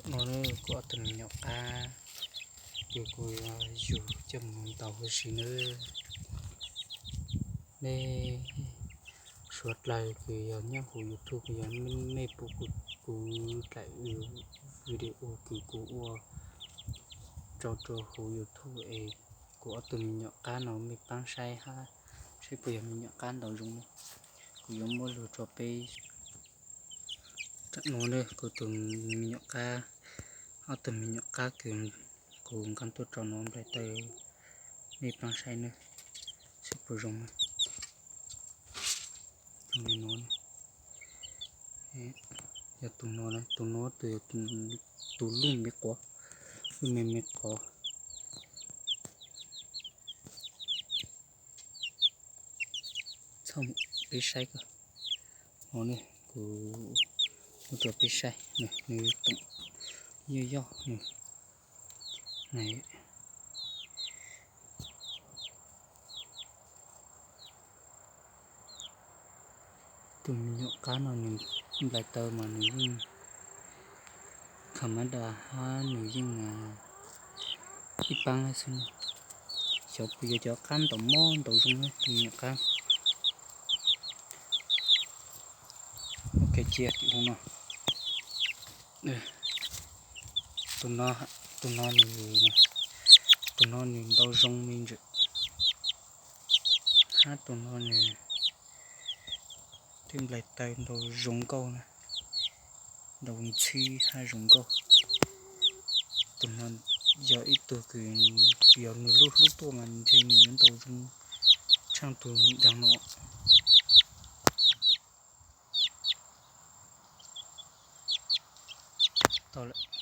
No ne, kuv ob tug me nyuam qab, kuv kuv yuav yug coj mus ntaus huv si nawb. Nej suav dlawg kws yog nyob huv YouTube, kws yog nej pum kuv daim video kws kuv ua rau rau huv YouTube es kuv ob tug me nyuam qab no mej paab saib hab, saib puas yog me nyuam qab ntaus zoo. Kuv yuav muab lug rua peb. Tam nuav ne, kuv tus me nyuam qab, ob tug me nyuam qab kws kuv nqa tuaj rau nuav nplai taw, mej paab saib ne, saib puas zoo. Tus nuav, yog tus nuav, tus nuav tus, tus lub me quav, lub me me quav. Txhob, peb saib ko. No ne, kuv muab rua peb saib, nws toom yoj yoj nws. Tus me nyuam qab no nws nplai taw mas nws yeej kha mab da hab nws yeej ib paab xwb. Xyov puas yog cov qab ntaus mob ntaus zoo tus me nyuam qab. Ok, cia tim hu no. Tus no, tus no nws, tus no nws ntaus zoo me ntsis, hab tus no nws tej nplai taw ntaus zoo nkauj na, ntaus ntxhib hab zoo nkauj. Tus no yog ib tug kws yog nws lub hlub tuaj mas ntshe nws yuav ntaus zoo tshaaj tus daag no. Tau lawm.